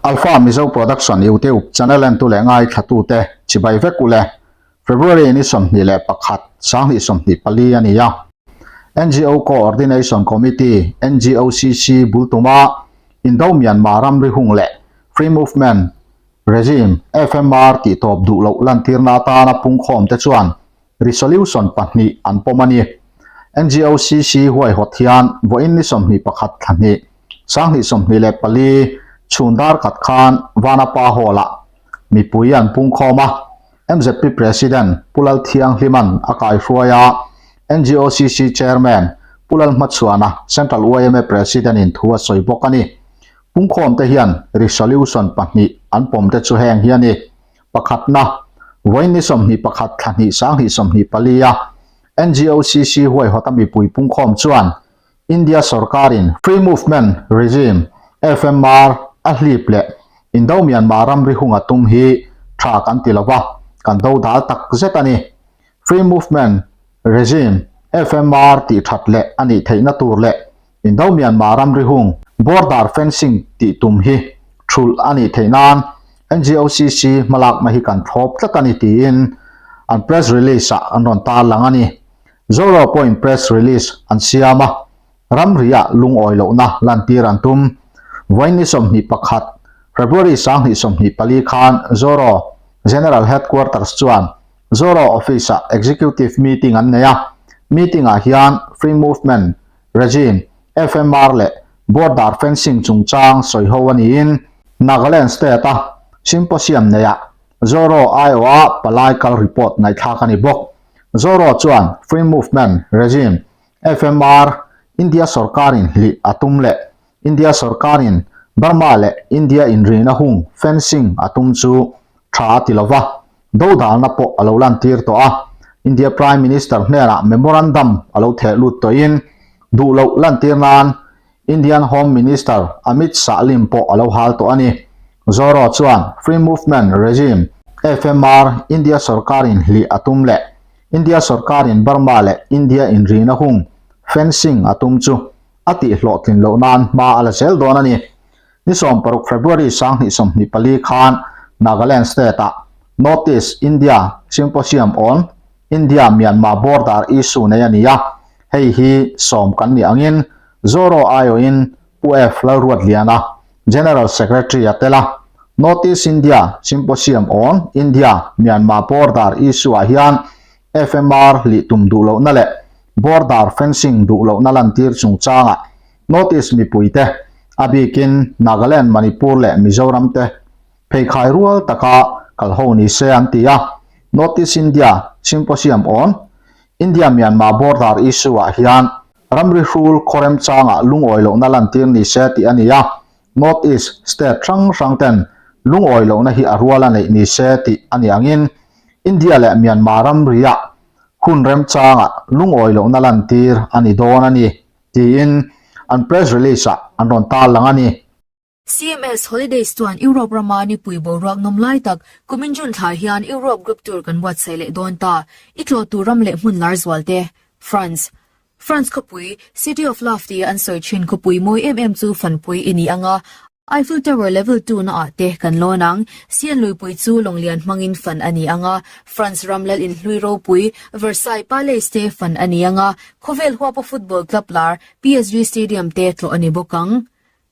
Alpha Mizo Production YouTube channel entu leh ngaithlatute chibai vek ule. February ni 21, 2024 a ni a. NGO Coordination Committee, NGOCC, bul tuma Indo-Myanmar ramri hung leh Free Movement Regime, FMR, tih tawp duh loh lantirna atana pungkhawmte chuan Resolution pahnih an pawm a ni. NGOCC huaihawt hian vawiin ni 21 thla hnih, 2024 chhun dar khat khan Vanapa Hall-ah mipui an pungkhawm a. MZP President Pu Lalthianghlima'n a kaihruai a, NGOCC Chairman Pu Lalhmachhuana, Central yma President-in thu a sawi bawk a ni. Pungkhawmte hian Resolution pahnih an pawmte chu heng hi a ni. Pakhatna, vawiin ni 21 thla hnih 2024 a NGOCC huaihawta mipui pungkhawm chuan India sorkarin Free Movement Regime, FMR, a hlip leh Indo-Myanmar ramri hung a tum hi tha kan ti lo va, kan dodal tak zet a ni. Free Movement Regime, FMR, tih that leh a nih theihna tur leh Indo-Myanmar ramri hung border fencing tih tum hi thulh a nih theih nan NGOCC hmalakna hi kan thlawp tlat a ni tiin an press release-ah an rawn tarlang a ni. Zoro pawhin press release an siam a, ramriah lungawi lohna lantir an tum. Vawiin ni 21, February 2024 khan Zoro General Headquarters chuan Zoro Office-ah Executive Meeting an nei a, meeting-ah hian Free Movement Regime, FMR, leh Border Fencing chungchang sawiho a niin Nagaland State-a Symposium neiah Zoro aiawha palai kal report ngaihthlak a ni bawk. Zoro chuan Free Movement Regime, FMR, India sorkarin hlih a tum leh India sorkarin Burma leh India inrihna hung, fencing, a tum chu tha a ti lo va, dodalna pawh a lo lantir tawh a. India Prime Minister hnenah memorandum a lo theh lut tawhin duh loh lantir nan Indian Home Minister Amit Shah lim pawh a lo hal tawh a ni. Zoro chuan Free Movement Regime, FMR, India sorkarin hlih a tum leh India sorkarin Burma leh India inrihna hung, fencing, a tum chu a tihhlawhtlin loh nan hma a la zel dawn a ni. Ni 16 February 2024 khan Nagaland State-ah North East India Symposium on India-Myanmar Border Issue nei a ni a, hei hi sawm kan nih angin Zoro aiawhin Pu F. Lalruatliana, General Secretary a tel a. North East India Symposium on India-Myanmar Border Issue-ah hian FMR lih tum duh lohna leh border fencing duh lohna lantir chungchangah North East mipuite, a bikin Nagaland, Manipur leh Mizoram te pheikhai rual taka kal ho ni se an ti a. North East India Symposium on India-Myanmar Border Issue-ah hian ramri hrul khawrem changah lungawi lohna lantir ni se tih a ni a. North East state hrang hrang ten lungawi lohna hi a rual a neih ni se tih a ni angin India leh Myanmar ramriah hun remchangah lungawi lohna lantir a ni dawn a ni tiin an press release-ah an rawn tarlang a ni. CMS Holidays chuan Europe rama nipui boruak nawm lai tak kumin June thla hian Europe Group Tour kan buatsaih leh dawn ta. I tlawh tur ram leh hmun lar zual te, France. France khawpui, City of Love tia an sawi thin khawpui mawi em em chu fanpui i ni ang a, Eiffel Tower level two na ah te kan lawn ang. Seine luipui chu lawnglian hmangin fan a ni ang a, France ram lal inhlui ropui, Versailles Palace te fan a ni ang a, khawvel huapa football club lar, PSG Stadium te tlawh a ni bawk ang.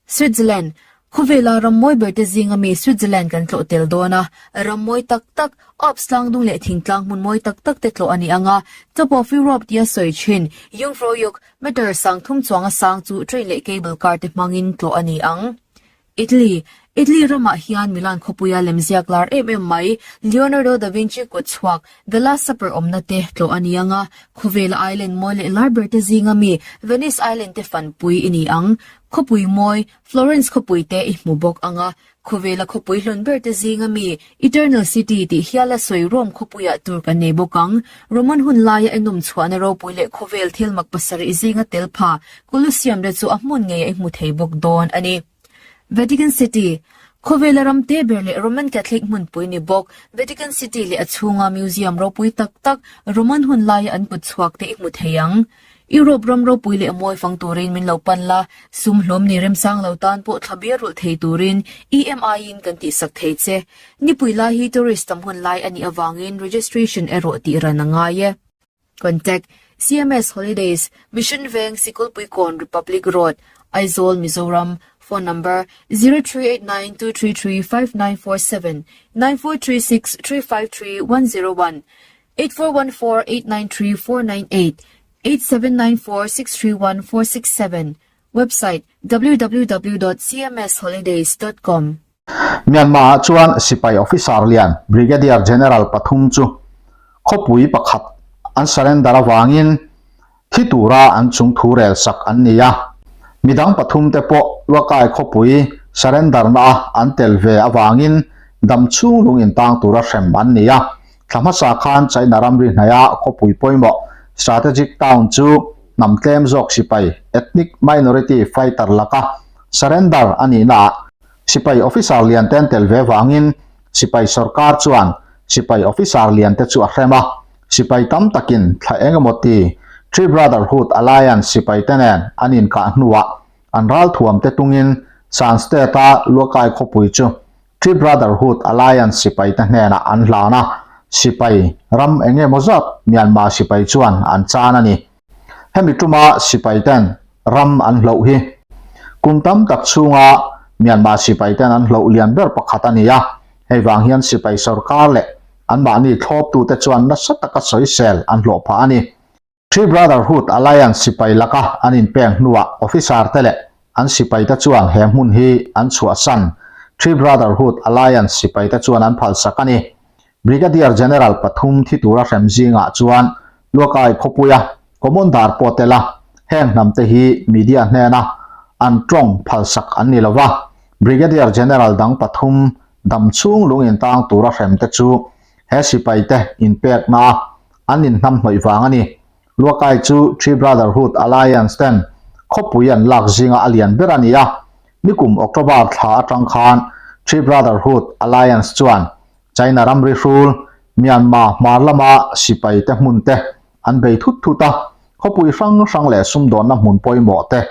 Switzerland, Khawvela ram mawi ber te zinga mi Switzerland kan tlawh tel dawn a, ram mawi tak tak, Alps tlangdung leh thingtlang hmun mawi tak tak te tlawh a ni ang a, Top of Europe tia sawi thin Jungfraujoch, meter 3000 chuanga sang chu train leh cable car te hmangin tlawh a ni ang. Italy, Italy ramah hian Milan khawpuia lemziak lar em em mai Leonardo da Vinci kut chhuak The Last Supper awmna te tlawh a ni ang a, khawvela island mawi leh lar ber te zinga mi Venice Island te fanpui i ni ang. Khawpui mawi, Florence khawpui te i hmu bawk ang a, khawvela khawpui hlawn ber te zinga mi Eternal City tih hiala sawi Rome khawpuiah tur kan nei bawk ang. Roman hun laia enawm chhuahna ropui leh khawvel thil mak pasarih zinga tel pha Colosseum te chu a hmun ngeiah i hmu thei bawk dawn a ni. Vatican City, Khawvela ram te ber leh Roman Catholic hmunpui ni bawk Vatican City leh a chhunga museum ropui tak tak Roman hun laia an kut chhuak te i hmu thei ang. Europe ram ropui leh mawi fang turin min lo pan la, sum hlawm ni remsang lo tan pawh thla bial rulh thei turin EMI in kan tihsak thei che. Nipui lai hi tourist tam hun lai a nih avangin registration erawh tih ran a ngai e. Contact, CMS Holidays, Mission Veng, Sikulpuikawn, Republic Road, Aizawl, Mizoram, Phone number, 0389 233 5947, 9436 353 101, 8414 893 498, 8794 631 467, Website, www.cmsholidays.com. Myanmar ah chuan sipai officer lian Brigadier General pathum chu khawpui pakhat an surrender avangin thi tura an chung thu rel sak an ni a. Midang pathum te pawh Luakai khawpui surrender na a an tel ve avangin dam chhung lung intang tura hrem an ni a. Thla hmasa khan China ramri hnaia khawpui pawimawh strategic town chu hnam tlem zawk sipai ethnic minority fighter laka surrender a nihnaah sipai officer lian te an tel ve vangin sipai sorkar chuan sipai officer lian te chu a hrem a. Sipai tam takin thla eng emaw ti Three Brotherhood Alliance sipai te nen an inkah hnuah an ralthuam te tungin Shan State-a Luakai khawpui chu Three Brotherhood Alliance sipai te hnenah an hlan a, sipai ram eng emaw zat Myanmar sipai chuan an chan a ni. Hemi tuma sipai ten ram an hloh hi kum tam tak chhunga Myanmar sipai ten an hloh lian ber pakhat a ni a, hei vang hian sipai sorkar leh anmahni thlawptute chuan nasa taka sawisel an hlawh phah a ni. Three Brotherhood Alliance sipai laka an inpeng hnuah officer te leh an sipaite chuan he hmun hi an chhuahsan. Three Brotherhood Alliance sipaite chuan an phalsak a ni. Brigadier General pathum thi tura hrem zingah chuan Luakai khawpuia Commander pawh tel a, heng hnamte hi media hnena an tawng phalsak an ni lova. Brigadier General dang pathum dam chhung lung intang tura hremte chu he sipaite inpekna a an inhnamhnawih vang a ni. Luakai chu Three Brotherhood Alliance ten khawpui an lak zinga a lian ber a ni a, nikum October thla atang khan Three Brotherhood Alliance chuan China ramri hrul Myanmar hmar lama sipai te hmun te an bei thut thut a, khawpui hrang hrang leh sumdawnna hmun pawimawh te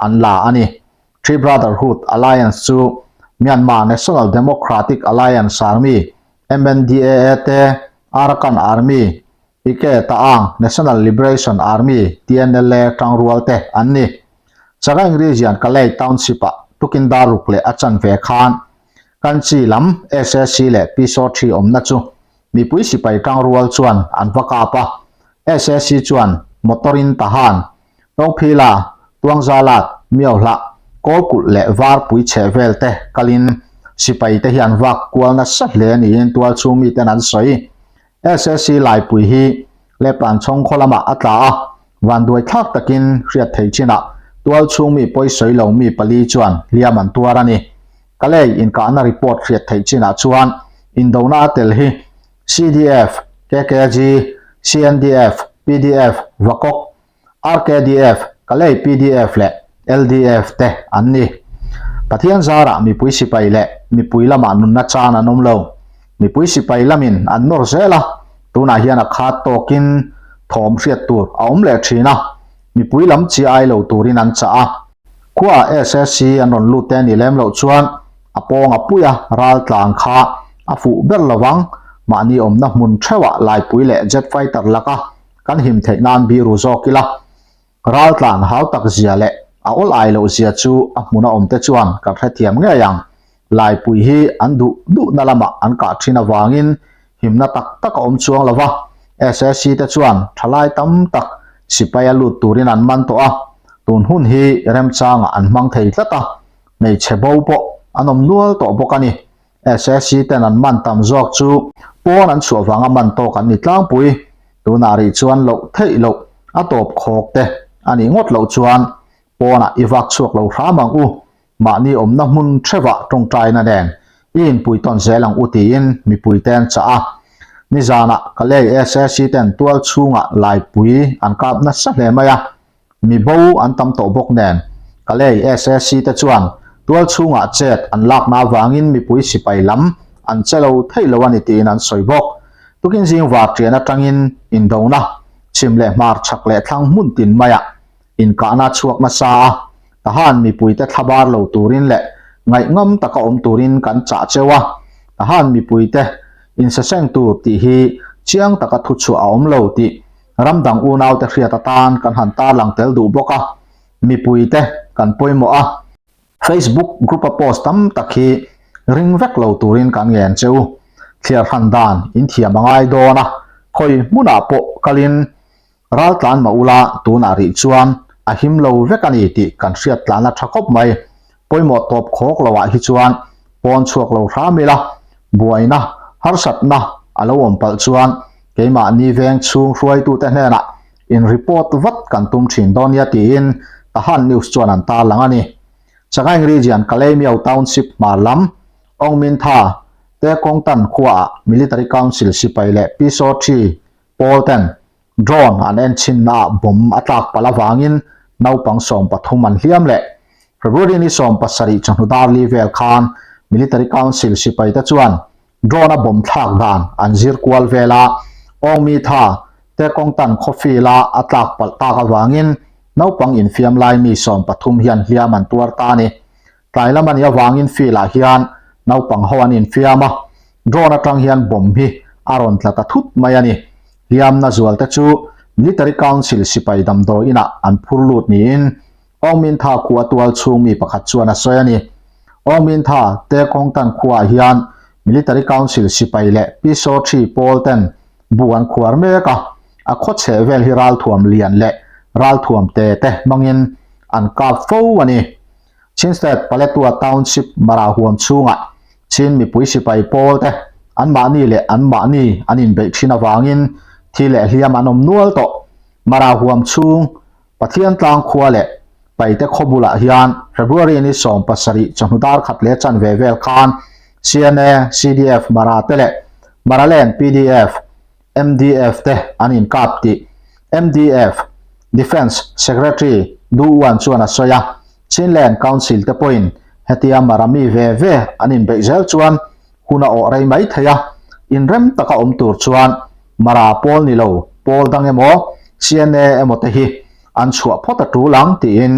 an la a ni. Three Brotherhood Alliance chu Myanmar National Democratic Alliance Army, MNDAA, te Arakan Army, Ike Ta'ang National Liberation Army, TNLA, tangrual te an ni. Sagaing Region Kalay Township-ah tukin dar ruk leh a chan ve khan Kanchi lam SAC leh Piso thi awmna chu mipui sipai tangrual chuan an va kap a. SAC chuan motor-in Tahan Tawngphila, Tuangzalat, Miohlah, Kawlkulh leh Varpui chheh vel te kalin sipai te hian vak kual nasa hle niin tualchhung miten an sawi. SSC Laipui hi Leplanchhawng khaw lamah a tla a, vanduai thlak takin hriat thei chinah tualchhung mi pawisawi lo mi pali chuan hliam an tuar a ni. Kalei inkahna report hriat theih chinah chuan indona a tel hi CDF, KKG, CNDF, PDF, Vakok, RKDF, Kalay PDF leh LDF te an ni. Pathian zarah mipui sipai leh mipui lamah nunna chan an awm lo. Mipui sipai lamin an nawr zel a, tunah hian a khat tawkin thawm hriat tur a awm leh thin a, mipui lam chi ai lo turin an chah a. Khuaah SSC an rawn lut te a nih lem loh chuan a pawng a pui a, ral tlan kha a fuh ber lovang. Mahni awmna hmun theuhah laipui leh jet fighter laka kan him theih nan biru zawk ila, ral tlan hau tak zia leh a awl ai loh zia chu a hmuna awm te chuan kan hrethiam ngei ang. Laipui hi an duh duhna lamah an kah thin avangin himna tak tak a awm chuang lo va, SAC te chuan thalai tam tak sipai a lut turin an man tawh a, tun hun hi remchangah an hmang thei tlat a, hmeichhe bo pawh an awm nual tawh bawk a ni. SAC ten an man tam zawk chu pawn an chhuah vanga man tawk an ni tlangpui. Tunah rih chuan loh theih loh a tawp khawk te a nih ngawt loh chuan pawnah i vak chhuak lo hram ang u. Mahni awmna hmun thevah tawngtaina nen i inpui tawn zel ang u tiin mipuite an chah a. Nizanah Kalei SAC ten tual chhungah laipui an kap nasa hle mai a. Mi bo an tam tawh bawk nen, Kalei SAC te chuan tual chhungah chet an lakna avangin mipui sipai lam an che lo thei lo a ni tiin an sawi bawk. Tukin zing var ṭian atangin indona, chhim leh hmar chhak leh thlang hmun tin maiah. Inkahna chhuak nasa a, Tahan mipuite thlabar lo turin leh ngaihngam taka awm turin kan chah cheu a, Tahan mipuite insaseng tur tih hi chiang taka thuchhuah a awm lo tih ramdang unaute hriat atan kan han tarlang tel duh bawk a, mipuite kan pawimawh a. Facebook group a post tam tak hi ring vek lo turin kan ngen che u. Thliar hran dan inthiam a ngai dawn a, khawi hmunah pawh kalin Raltlan mah ula tunah rih chuan a him lo vek a ni tih kan hriat tlan a tha khawp mai. Pawimawh tawp khawk loah hi chuan pawn chhuak lo hram ila, buaina, harsatna a lo awm palh chuan keimahni veng chhung hruaitute hnenah in report vat kan tum thin dawn nia tiin Tahan News chuan an tarlang a ni. Sagaing Region Kalaymyo Township hmar lam Aungmintha Tekawngtan khuaah Military Council sipai leh Pyisawṭhi Pawl ten drone an en chhinna ah bomb a tlak palh avangin naupang 13 an hliam leh. February ni 17 chawhnu dar li vel khan Military Council sipai te chuan drone a bomb thlak dan an zir kual vel a, Awngmi tha te kawngtan khawfil a a tlak palh tak avangin naupang infiam lai mi 13 hian hliam an tuar ta a ni. Tlai lam a nih avangin field ah hian naupang ho an infiam a, drone atang hian bomb hi a rawn tla ta thut mai a ni. Hliamna zual te chu Military Council sipai damdawi inah an phur lut niin Aung Min Tha khua tual chhung mi pakhat chuan a sawi a ni. Aung Min Tha te Kawngtan khuaah hian Military Council sipai leh Piso Thi pawl ten bu an khuar mek a, a khaw chheh vel hi ralthuam lian leh ralthuam te te hmangin an kap fo a ni. Chin State Paletwa Township Mara huam chhungah Chin mipui sipai pawl te anmahni leh anmahni an inbeih thin avangin thi leh hliam an awm nual tawh. Mara huam chhung Pathian tlang khua leh Paite khaw bulah hian February ni 17 chawhnu dar khat leh chanve vel khan CNA, CDF Mara te leh Maraland PDF, MDF te an inkap tih MDF Defence Secretary Du Uan chuan a sawi a, Chinland Council te pawhin hetia Marami ve ve an inbeih zel chuan hun a awh rei mai thei a, inrem taka awm tur chuan Mara pawl ni lo pawl dang emaw CNA emaw te hi an chhuah phawt a tul ang tiin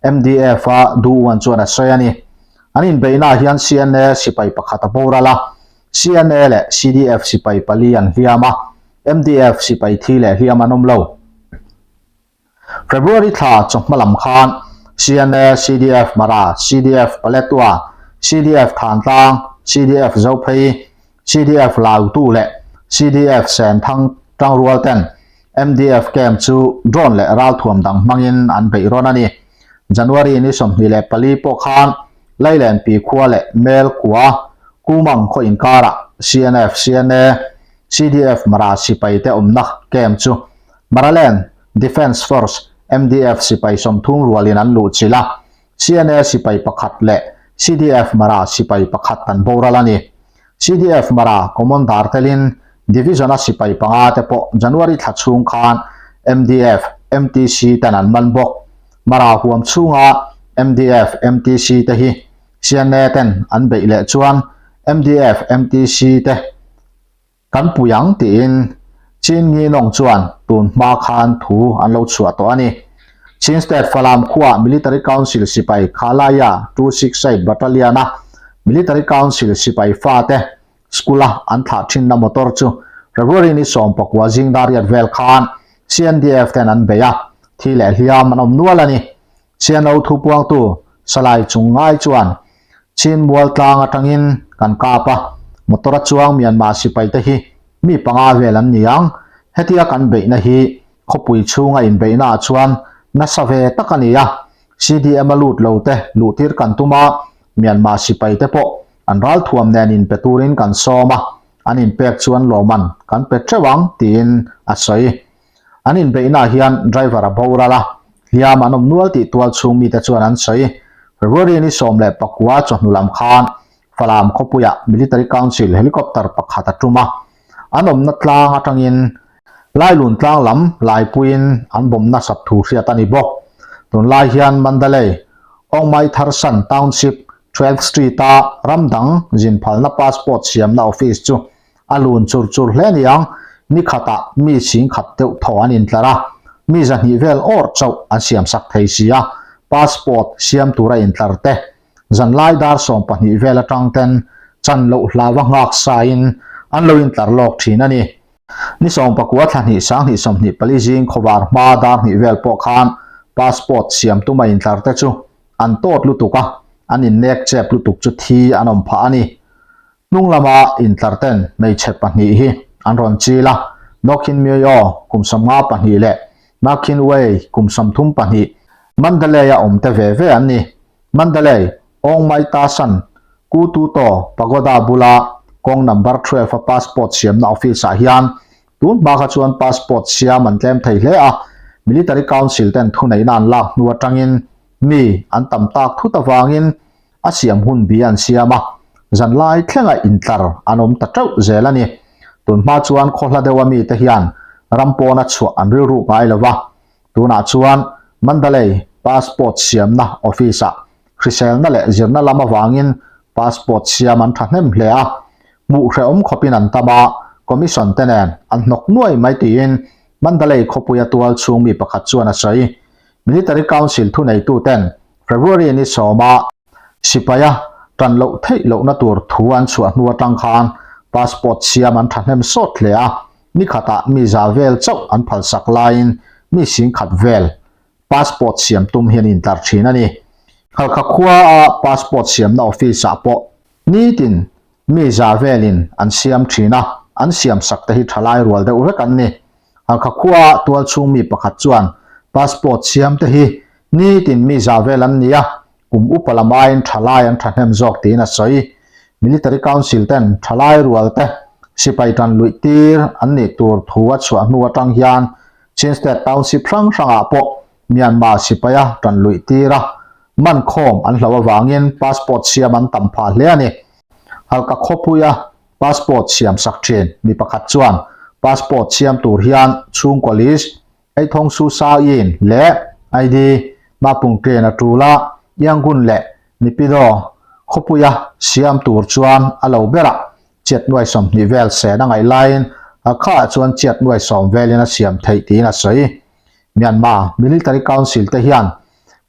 MDF a Du Uan chuan a sawi a ni. An inbeihnaah hian CNA sipai pakhat a boral a, CNA leh CDF sipai pali an hliam a, MDF sipai thi leh hliam an awm lo. February thla chawhma lam khan CNA, CDF Mara, CDF Paletwa, CDF Thantlang, CDF Zophei, CDF Lautu leh CDF Senthang tangrual ten MDF camp chu drone leh ralthuam dang hmangin an beih rawn a ni. January ni 24 pawh khan Lailenpi khua leh Mel khua Kumang khaw inkarah CNF, CNA, CDF Mara sipai te awmna camp chu Maraland Defence Force, MDF, sipai 30 rualin an luhchilh a, CNA sipai pakhat leh CDF Mara sipai pakhat an boral a ni. CDF Mara Commander telin Division-a sipai panga te pawh January thla chhung khan MDF, MTC ten an man bawk. Mara huam chhunga MDF, MTC te hi CNA ten an beih leh chuan MDF, MTC te kan pui ang tiin Chin Ngi Nawng chuan tun hma khan thu an lo chhuah tawh a ni. Chin State Falam khuaa Military Council sipai Khalaya 268 Battalion-a Military Council sipai fate school-a an thlah thinna motor chu February ni 19 zing dar riat vel khan CNDF ten an bei a, thi leh hliam an awm nual a ni. CNO thupuangtu Salai Chung Ngai chuan Chin mual tlang atangin kan kap a, motor a chuang Myanmar sipai te hi mi panga vel an ni ang. Hetia kan beihna hi khawpui chhunga inbeihna ah chuan nasa ve tak a ni a, CDM a lut lo te luhtir kan tum a, Myanmar sipai te pawh an ralthuam nen inpe turin kan sawm a, an inpek chuan lawman kan pe teuh ang tiin a sawi. An inbeihnaah hian driver a boral a, hliam an awm nual tih tual chhung mite chuan an sawi. February ni 19 chawhnu lam khan Falam khawpuiah Military Council helicopter pakhat a tum a, an awmna tlang atangin Lailun tlang lam laipuiin an bomb nasat thu hriat a ni bawk. Tunlai hian Mandalay, Aungmai Tharsan Township, 12th Street-a ram dang zin phalna passport siamna office chu a lun chur chur hle niang, ni khatah mi sing khat deuh thaw an intlar a. Mi 200 vel awr chauh an siamsak thei si a, passport siam tura intlar te, zanlai dar 12 vel atang ten chan loh hlauva nghak sain an lo intlar lawk thin a ni. Ni 19 thla hnih 2024 zing khawvar hma dar hnih vel pawh khan passport siam tuma intlar te chu an tawt lutuk a, an innek chep lutuk chu thi an awm phah a ni. Hnung lama intlar ten hmeichhe pahnih hi an rawn chil a, Nokhin Myoyo kum 52 leh Nakhin Wei kum 32 Mandalay-a awm te ve ve an ni. Mandalay, Aung Mai Ta San, Ku Tu To Pagoda bula kawng number 12 a passport siamna office-ah hian tun hma kha chuan passport siam an tlem thei hle a, Military Council ten thuneihna an lak hnu atangin mi an tam tak thut avangin a siam hun bi an siam a, zanlai thlenga intlar an awm ta teuh zel a ni. Tun hma chuan khawhla deuha mite hian ram pawna chhuah an rilruk ngai lo va, tunah chuan Mandalay passport siamna office-ah hriselna leh zirna lam avangin passport siam an thahnem hle a, hmuh hrehawm khawpin an tam a, commission te nen an hnawk nuai mai tiin Mandalay khawpuia tual chhung mi pakhat chuan a sawi. Military Council thuneituten February ni sawma sipaia tan loh theih lohna tur thu an chhuah hnu atang khan passport siam an thahnem sawt hle a, ni khatah mi za vel chauh an phalsak laiin mi singkhat vel passport siam tum hian intlar thin a ni. Halkha khua a passport siamna office ah pawh nitin mi za velin an siam thin a, an siam sak te hi thalai rual deuh vek an ni. Halkha khua a tualchhung mi pakhat chuan passport siam te hi nitin mi za vel an ni a, kum upa lam aiin thalai an thahnem zawk tiin a sawi. Military Council ten thalai rual te sipai tan luih tir an nih tur thu a chhuah hnu atang hian Chin State Township hrang hrangah pawh Myanmar sipaia tan luih tir a, man khawm an hloh avangin passport siam an tam phah hle a ni. Halkha khawpuia passport siam sak thin mi pakhat chuan passport siam tur hian chhungkaw list, Eithawng Su Sa In leh ID Mapung ṭen a ṭul a, Yangon leh Nipidaw khawpuia siam tur chuan a lo berah chiat nuai 20 vel sen a ngaih laiin Hakha-ah chuan chiat nuai 10 velin a siam theih tiin a sawi. Myanmar Military Council te hian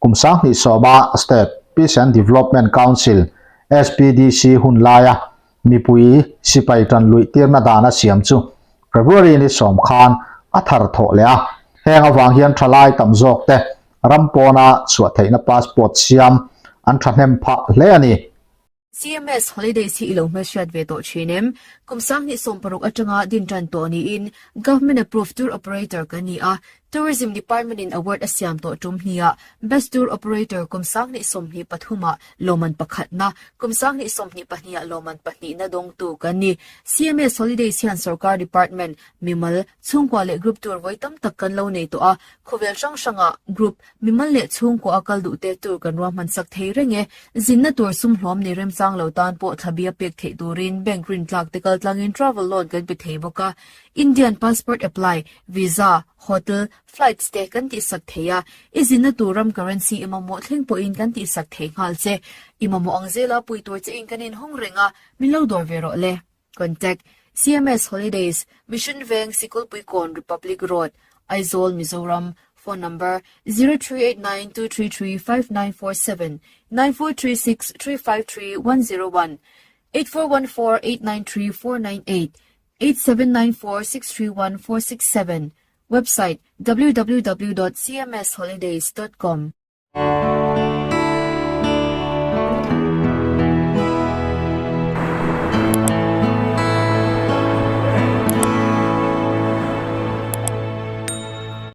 kum 2010-a State Peace and Development Council, SPDC, hun laia mipui sipai tan luih tirna dan a siam chu February ni 10 khan a thar thawh leh a. Heng avang hian thalai tam zawk te ram pawna chhuah theihna passport siam an thahnem phah hle a ni. CMS Holidays hi i lo hmelhriat ve tawh thin em? Kum 2016 atanga din tan tawh niin Government Approved Tour Operator kan ni a, Tourism Department in award a siam tawh tum hniah Best Tour Operator kum 2023 ah lawmman pakhatna, kum 2022 ah lawmman pahnihna dawngtu kan ni. CMS Holidays hian sorkar department, mimal, chhungkua leh group tour vawi tam tak kan lo nei tawh a, khawvel hrang hrangah group, mimal leh chhungkua a kal duh te tur kan ruahman sak thei reng e. Zinna tur sum hlawm nei remchang lo tan pawh thlabia pek theih turin bank rintlak te kaltlangin travel loan kan pe thei bawk a. Indian passport apply, visa, hotel, flights te kan tihsak thei a, i zinna tur ram currency i mamawh thleng pawhin kan tihsak thei nghal che. I mamawh ang zela pui tur che in kan inhawng reng a, min lo dawr ve rawh le. Contact, CMS Holidays, Mission Veng, Sikulpuikawn, Republic Road, Aizawl, Mizoram, Phone number, 0389 233 5947, 9436 353 101, 8414 893 498, 8794 631 467, Website, www.cmsholidays.com.